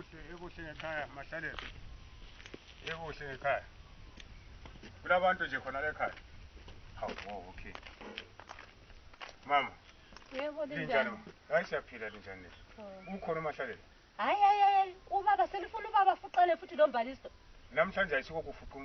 Ekuhle ngekhaya Mahlalela. Ekuhle ngekhaya. Kulabantu nje khona la ekhaya. Hawu, oh, okay. Mama. Yebo Linjani? linjani? Hayi siyaphila linjani leli? Ukhona uMahlalela? Hayi hayi hayi, ubaba selifuna ubaba afuqele futhi lo mbalisto. Namhlanje ayisiko kufuqa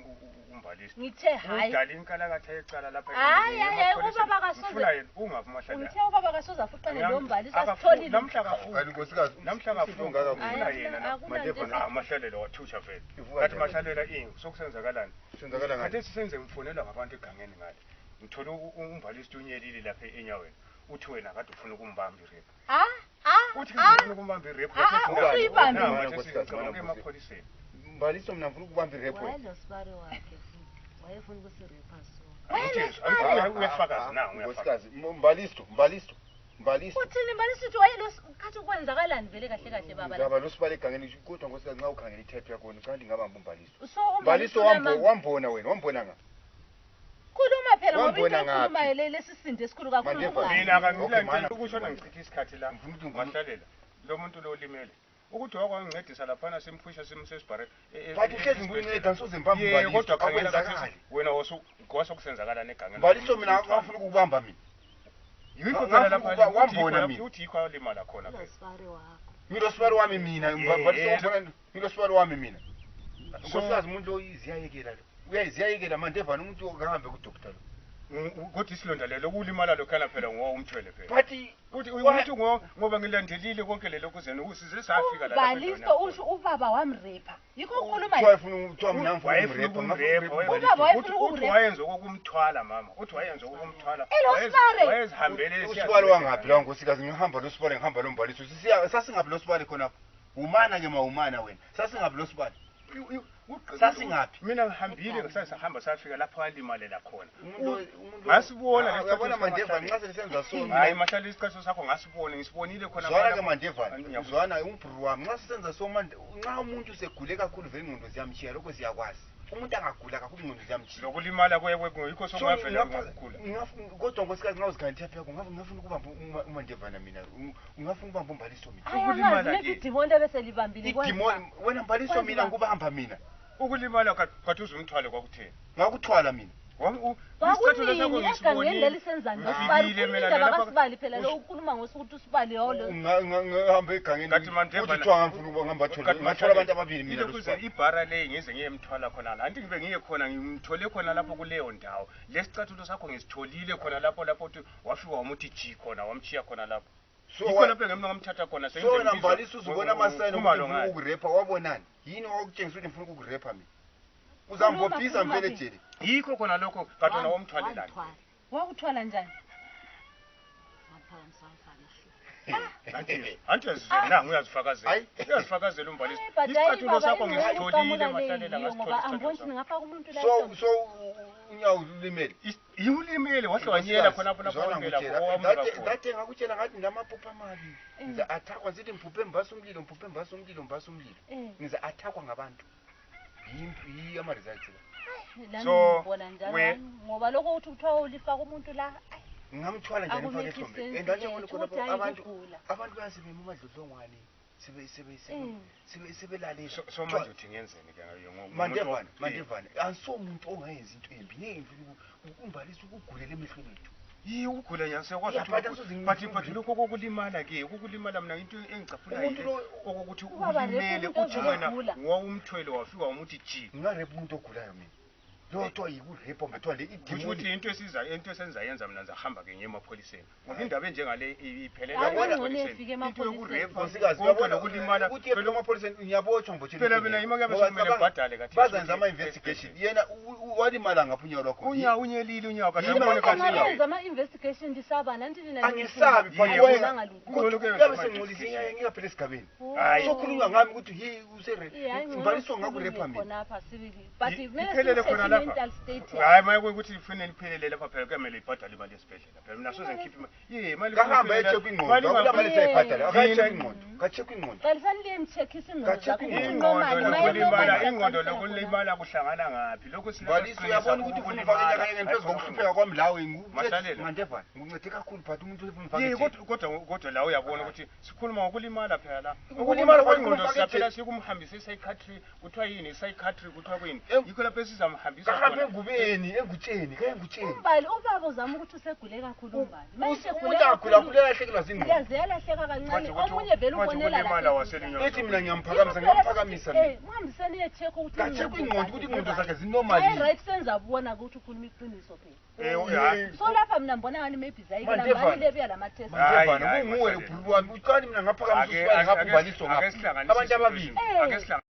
umbalisto. Ngithe hayi. Udala inkalakatha yecala lapha. Hayi, hayi, hayi, ubaba akasoze. Ngifuna yena ungaphi uMahlalela? Ngithe ubaba akasoze afuqele lo mbalisto asitholile. Namhla kafundi. Kanti nkosikazi Namhla kafundi. ungaka Ufuna yena la. Mandevana. Ah, Mahlalela wathusha vele. Ivuka Kathi njani? Mahlalela ini sokusenzakalani? Senzakala ngani? Khathesi senze ngifonelwa ngabantu egangeni ngale. Ngithole umbalisto unyelile lapha enyaweni. Uthi wena kade ufuna ukumbamba i-rape. Ah ah. Uthi ah. ufuna ukumbamba i-rape. Ah, ah, uthi uyibambe. Nkosikazi, Emapholiseni. Mbaliso mina ngifuna ukubamba i-rape wena. Wayelosibari wakhe futhi wayefuna ukusirepha so. Uyafakaza na uyafakaza. Nkosikazi, Mbalisto, Mbalisto, Mbalisto. Uthini mbalisto uthi wayelos khathi kwenzakalani vele kahle kahle baba la. Ngaba losibale egangeni kodwa nkosikazi nxa ukhangela ithephu yakhona ucabanga ngabamba umbalisto. So Mbalisto wambona wena, wambona nga. Khuluma phela ngoba into Wambona ngaphi? okhulumayo le lesisindo esikhulu kakhulu. Mandevana. ungani. Mina Okay, akangila mana. into ukushona ngichitha isikhathi la. Ngifuna ukuthi Mahlalela. Lo muntu lo ulimele. Ukuthi wakwangincedisa laphana simphusha simse esibhare. But uhlezi ngikunceda ngisoze ngibambe Yebo umbalisto. kodwa khangela Akwenzakali. khathesi wena wasokusenzakala negangeni. Mbalisto mina ngafuna ukubamba mina. Yikho phela lapha Wambona mina. uthi yikho alimala khona phela. Losibari wakho. Ngilosibali wami mina, Mbalisto Yeah. wambona ngilosibali wami mina. So- Nkosikazi umuntu lo ziyayekela lo. Uyaziyayekela Mandevana umuntu okahambe kudoctor lo. Kodwa isilonda lelo ukulimala lokhana phela ngoba umthwele phela. But Uthi uthi ngoba ngilandelile konke lelo kuzeni ukusize safika la. Mbalisto usho ubaba wamrepha. Yikho ukhuluma kuthiwa efuna kuthiwa mina ngifuna Wayefuna ukumrepha, ngafuna ukumrepha. Ubaba wayefuna Uthi ukumrepha. wayenza okokumthwala mama. Uthi wayenza okokumthwala. Elosibare. Wayezihambele Usibali wangaphi la nkosikazi ngihamba losibali ngihamba lombaliso. Sisiya sasingaphi losibali khonapho. Umana ke mawumana wena. Sasingaphi losibali. Sasingaphi? Mina ngihambile sasahamba safika lapho alimalela khona. Umuntu Ngasibona Ah, lesicathulo uyabona Mandevana sikaMahlalela. nxa selisenza so Hayi mina Mahlalela isicathulo sakho ngasibona ngisibonile khona. Zwana ke lapho. Mandevana, Ngiyakuzwa. zwana umbhuru wami nxa sisenza so manje nxa umuntu usegule kakhulu vele ingqondo ziyamtshiya lokho siyakwazi. Umuntu angagula kakhulu ingqondo ziyamtshiya. Lokulimala yikho So, sokungavela ngokugula. kodwa nkosikazi nxa uzikhangela ithephu yakho ngafuna ukubamba uMandevana mina, ungafuna ukubamba umbaliso mina. Hayi Ukulimala angazi maybe ke. idimoni ebeselibambile Idimoni wena mbaliso Kwenziwa. mina ngubamba mina. Ukulimala khathi uzumthwale kwakutheni? Ngakuthwala mina. Isicathulo sakho Kwakunini egangeni ngisibonile. leli senzani nosibali? Ngifikile Ukhuluma mina indaba lapha- kasibali phela lo ukhuluma ngosukuthi usibali yolo. Ngihamba egangeni. Kathi Mandevana- Uthi kuthiwa ngafuna ukuba ngihamba thola. Kanti Ngathola abantu ababili mina Ilokhu losibali. ibhara leyi ngize ngiyemthwala khona la. Anti ngibe ngiye khona ngimthole khona lapho kuleyo ndawo. Lesicathulo sakho ngisitholile khona lapho lapho uthi wafika wamuthi ji khona wamchiya khona lapho. So Yikho lapho engimna ngamthatha khona so wena mbaliso uzubona amasayini Khumalo ukuthi ngifuna ngayo. ukukurepha wabonani? Yini owakutshengisa ukuthi ngifuna ukukurepha mina? Uzangibophisa Khuluma, mfele khuluma ejele. Yikho khona lokho kanti wena wamthwalelani. Wamthwala. Wakuthwala njani? Waphakamisa wamfaka ehlombe. Anti uyazizwe nangu uyazifakazela. Hayi. Uyazifakazela umbaliso. Hayi, but hayi Isicathulo baba, sakho ingxaki ngisitholile uqamula Mahlalela leyiyo ngoba ngasithola angiboni isicathulo ukuthi sakho. ngingafaka umuntu la So ehlombe. so unyawo ulimele. Iwulimele wahle wanyela khonapho lapho Zwana wamukela ngikutshela, khona, wamuka khona. that ngakutshela ngathi nginamaphupho amabi. Ngiza attackwa ngithi ngiphuphe ngibasa umlilo, ngiphuphe ngibasa umlilo, ngibasa umlilo. Ngiza attackwa ngabantu. Yi ama results la. Lami So, ngibona njalo ngoba lokho uthi kuthiwa ulifaka umuntu la ayi, Ngingamthwala njani ngifake akumake ehlombe? sense And manje ke, ngibona ukuthi khona hayi abantu kugula. abantu bayasebema amadlodlongwane sebe sebe sebe sebe sebelalela. So manje uthi ngenzeni ke ngayo Mandevana, Mandevana, angisomuntu ongayenza into embi. Ngeke ngifuna umbalisa ukugulela emehlweni ethu. Yi ukugula nyani siyakwazi Yeah, ukuthi but angisoze but but lokho kokulimala ke ukulimala mina into engicaphula Umuntu lo okokuthi Ubaba ulimele repha umuntu uthi wena ozogula. ngowumthwele wafika wamuthi ji. ngingarepha umuntu ogulayo mina. Lo kuthiwa yikurepha mbe kuthiwa le Kusho ukuthi idimoni. into esiza into esenzayenza mina ngizahamba ke ngiye emapholiseni. Ngoba indaba enjengale iphelela Hayi, Uyabona- ngcono efike Into emapholiseni. yokurepha Nkosikazi, konke uyabona nokulimala ukuthi efika emapholiseni ngiyabotshwa ngibotshela Phela into mina engekho. yima kuyabe Ngoba sekumele cabanga, ngibhadale khathesi Bazenza ukuthi ama-investigation. Yena walimala ngaphi unyawo lwakho? Unyawo unyelile unyawo kathi Yimi ubone kahle kahle. unyawo. Ungayenza ama-investigation lisabani anti nina Angisabi but Yebo. wena lutho. Kungcono kuyenza kuyabe ama-investigation. sengcolise ngingaphela esigabeni. Hayi. Sokhulunywa ngami ukuthi hey Eh, hayi, ngcono mbaliso sikhulume ngakurepha mina. khonapha sibili but kumele Iphelele khona lapho. mental state yakhe. Hayi, maye kuyikuthi ifanele iphelele lapha phela, kuyamele ibhadale imali yesibhedlela phela. Mina soze ngikhiphe imali ye imali. Kahambe ayecheck ingqondo, akula mali esayibhadala. Akacheck ingqondo, kacheck ingqondo. Qalisani liyemcheckisa ingqondo Kacheck zakho ukuthi ingqondo. normal, Ingqondo maye lokulimala, normal, ingqondo uyaqalisela lokulimala kuhlangana ngaphi lokhu? Balisi, uyabona ukuthi ufuna ufake inyakanyakeni phezu kokuhlupheka kwami lawe. Mahlalela. Mandevana, ngincede kakhulu, but umuntu ufuna ufake Ye, ejele. kodwa la uyabona ukuthi sikhuluma ngokulimala phela la. Ukulimala kwengqondo kwengqondo. siyaphela sikumhambisa i-psychiatry, kuthiwa yini i-psychiatry, kuthiwa kuyini, yikho lapho esizamhambisa Kahambe khona. engubeni, engutsheni, kayengutsheni. Umbali, ubaba uzama ukuthi usegule kakhulu umbali. Manje Umuntu agula agula alahlekelwa zingqondo. Yaze yalahleka kancane. Manje Omunye vele manje ubonela ukulimala lapha. waselinyawo. Ethi mina ngiyamphakamisa, ngiyamphakamisa mina. Eh, muhambiseni iye-check ukuthi Kacheck ingqondo ukuthi ingqondo zakhe Hayi, zinormal. right, senzabona ukuthi ukhuluma iqiniso phela. Hayi. So lapha mina ngibona ngani maybe Mandevana. zayilambani lebuya lama-test. Hayi, Mandevana, hayi, kunguwe Mahlalela. ubhulu wami. Uqali mina ngaphakamisa usibali, ngapha ubaliso Ake ngapha. sihlanganise Abantu izinto ababili. ezi- ake sihlanganise.